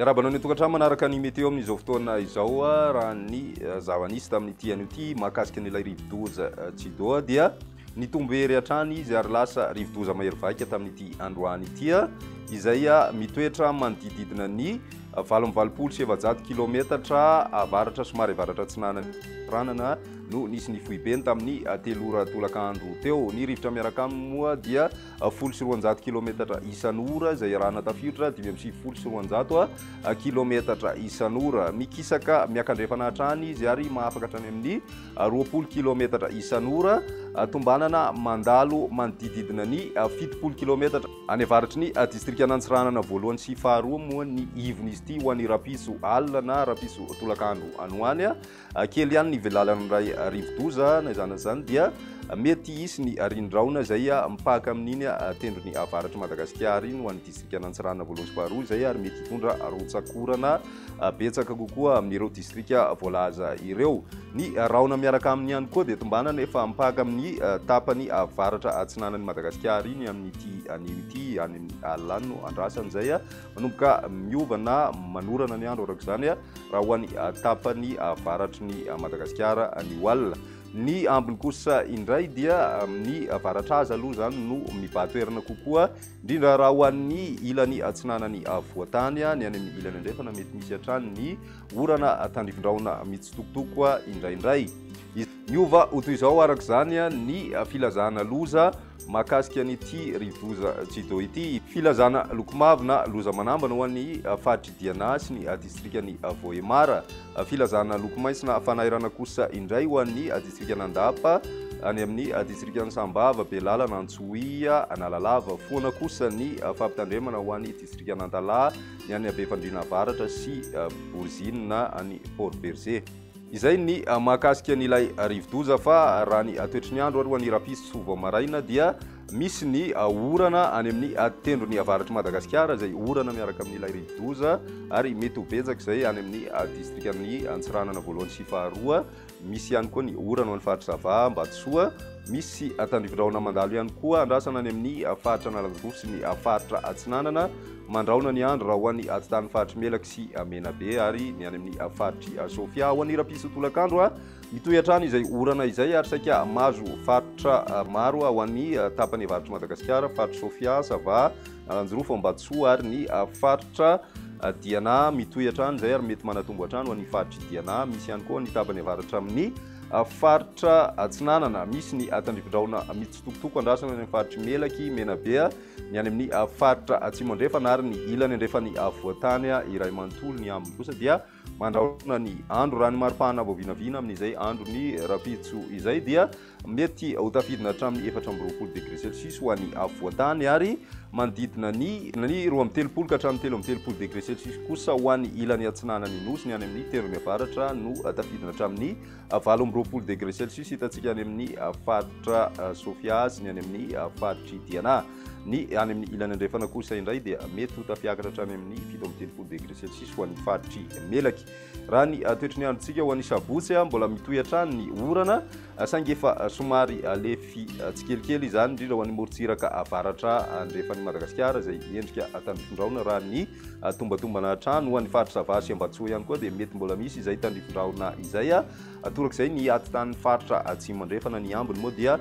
Miarahaba anao ny tokantrano manaraka ny météo amin'izao fotoana izao. Raha ny zava-nisy tamin'ity anio ity mahakasika an'ilay rivodoza Chido dia nitombo hery hatrany izy ary lasa rivodoza mahery vaika tamin'ity androany ity, izay mitoetra manodididina ny 488 kilometatra avaratra somary avaratra atsinanana ranana no nisy ny foibeny tamin'ny 3 ora tolakandro teo. Ny rivotra miaraka aminy moa dia 210 kilometatra isan'ora, izay iarahana tafiotra 295 kilometatra isan'ora. Mikisaka miakandrefana hatrany izy ary mahafaka hatrany amin'ny 20 kilometatra isan'ora, tombanana mandalo manodididina ny 70 kilometatra any avaratry ny distrikan'Antsiranana voalohany sy faharoa moa ny ivon'izy ity ho an'ny rahampitso alina na rahampitso tolakandro any ho any. Kely ihany ny velaran'ilay rivodoza, na izany na izany dia mety hisy ny rindraona izay mipaka amin'iny tendrony avaratr'i Madagasikara iny ho an'ny distrikan'Antsiranana voalohany sy faharoa izay ary mety hitondra rotsak'orana betsaka kokoa amin'ireo distrika voalaza ireo. Ny rahona miaraka aminy ihany koa dia tombanana efa mipaka amin'ny tapany avaratra atsinanan'i Madagasikara iny amin'ity anio ity, any amin'ny alina any no andrasana izay manomboka miova na manorana ny andro araka izany. Raha ho any tapany avaratry ny Madagasikara anio alina. Ny ambiny kosa indray dia amin'ny avaratra aza aloha izany no mibahan-toerana kokoa, indrindra raha ho an'ny ilany atsinanan'ny afovoan-tany, ny any amin'ny ilany andrefana mety misy hatrany ny orana tandrifindrahona mitsitokotoko indraindray. Niova ho toy izao araka izany ny filazana loza mahakasika an'ity rivodoza Chido ity. Filazana loko mavo na loza manambana ho an'ny faritr'i Diana sy ny distrikan'i Vohemar. Filazana loko maitso na fanairana kosa indray ho an'ny distrikan'Andapa, any amin'ny distrikan'i Sambava, Belalana, Antsohihy, Analalava. Foana kosa ny fampitandremana ho an'ny distrikan'Antalaha, ny any Befandriana Avaratra sy Boriziny any Port Bergé. Izay ny mahakasika an'ilay rivodoza fa raha ny toetry ny andro aloha ny rahampitso vao maraina dia misy ny orana any amin'ny tendrony avaratr'i Madagasikara izay orana miaraka amin'ilay rivodoza ary mety ho betsaka izay any amin'ny distrikan'i Antsiranana voalohany sy faharoa. Misy ihany koa ny orana ho an'ny faritra Sava, Ambatosoa. Misy tandrifindrahona mandalo ihany koa andrasana any amin'ny faritra Analanjirofo sy ny faritra Atsinanana. Mandrahona ny andro raha ho an'ny atitan'ny faritr'i Melaky sy Menabe ary ny any amin'ny faritr'i Sofia. Ho an'ny rahampitso tolakandro, mitohy hatrany izay orana izay ary saika mahazo faritra maro ho an'ny tapany avaratr'i Madagasikara, faritr'i Sofia, Sava, Analanjirofo, Ambatosoa ary ny faritra Diana. Mitohy hatrany izay ary mety manatombo hatrany ho an'ny faritr'i Diana. Misy ihany koa ny tapany avaratra amin'ny faritra Atsinanana. Misy ny tandrifindrahona mitsitokotoko andrasana any amin'ny faritr'i Melaky, Menabe. Ny any amin'ny faritra atsimo andrefana ary ny ilany andrefan'ny afovoan-tany iray manontolo. Ny ambiny kosa dia mandrahona ny andro. Raha ny maripana vao vinavina amin'izay andron'ny rahampitso izay dia mety ho tafidina hatramin'ny 24 degré celsius ho an'ny afovoan-tany ary manodidina ny ny 32 ka hatramin'ny 33 degré celsius kosa ho an'ny ilany atsinanan'ny nosy. Ny any amin'ny tendrony avaratra no tafidina hatramin'ny 28 degré celsius hitantsika any amin'ny faritra Sofia sy ny any amin'ny faritr'i Diana. Ny any amin'ny ilany andrefana kosa indray dia mety ho tafiakatra hatrany amin'ny 37 degré celsius ho an'ny faritr'i Melaky. Raha ny toetry ny androntsika ho an'ny sabotsy, mbola mitohy hatrany ny orana saingy efa somary lefy tsikelikely izany, indrindra ho an'ny morontsiraka avaratra andrefan'i Madagasikara izay endrika tandrifindrahona raha ny Tombatombana hatrany ho an'ny faritra Sava sy Ambatosoa ihany koa dia mety mbola misy izay tandrifindrahona izay. Torak'izay ny atitan'ny faritra Atsimo Andrefana, ny ambiny moa dia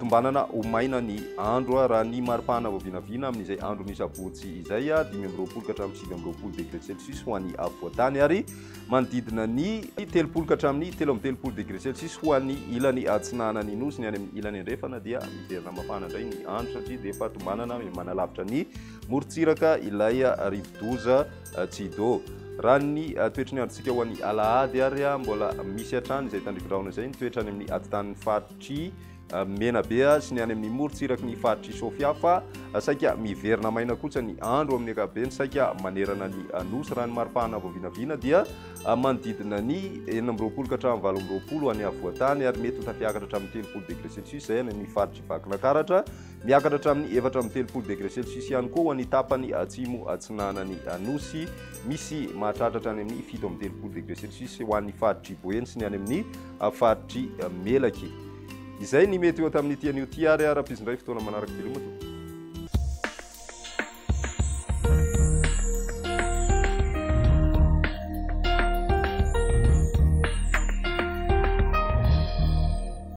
tombanana ho maina ny andro raha ny maripana vao vinavina amin'izay andron'ny sabotsy izay, 25 ka hatramin'ny 29 degré celsius ho an'ny afovoan-tany ary manodidina ny 30 ka hatramin'ny 33 degré celsius ho an'ny ilany atsinanan'ny nosy. Ny any amin'ny ilany andrefana dia miverina mafana indray ny andro satria dia efa tombanana manalavitra ny Morontsiraka ilay rivodoza Chido. Raha ny toetry ny androntsika ho an'ny alahady ary mbola misy hatrany izay tandrifindrahona izay ny toetra any amin'ny atitan'ny faritr'i Menabe sy ny any amin'ny morontsiraky ny faritr'i Sofia fa saika miverina maina kosa ny andro amin'ny ankapobeny saika manerana ny nosy. Raha ny maripana vao vinavina dia manodidina ny 26 ka hatramin'ny 28 any afovoan-tany ary mety ho tafiakatra hatramin'ny 30 degré celsius izay any amin'ny faritr'i Vakinankaratra. Miakatra hatramin'ny 34 degré celsius ihany koa ho an'ny tapany atsimo atsinanan'ny Nosy. Misy mahatratra hatrany amin'ny 37 degré celsius ho an'ny faritr'i Boeny sy ny any amin'ny faritr'i Melaky. Izay ny météo tamin'ity anio ity ary rahampitso indray fotoana manaraka. Veloma tompoko.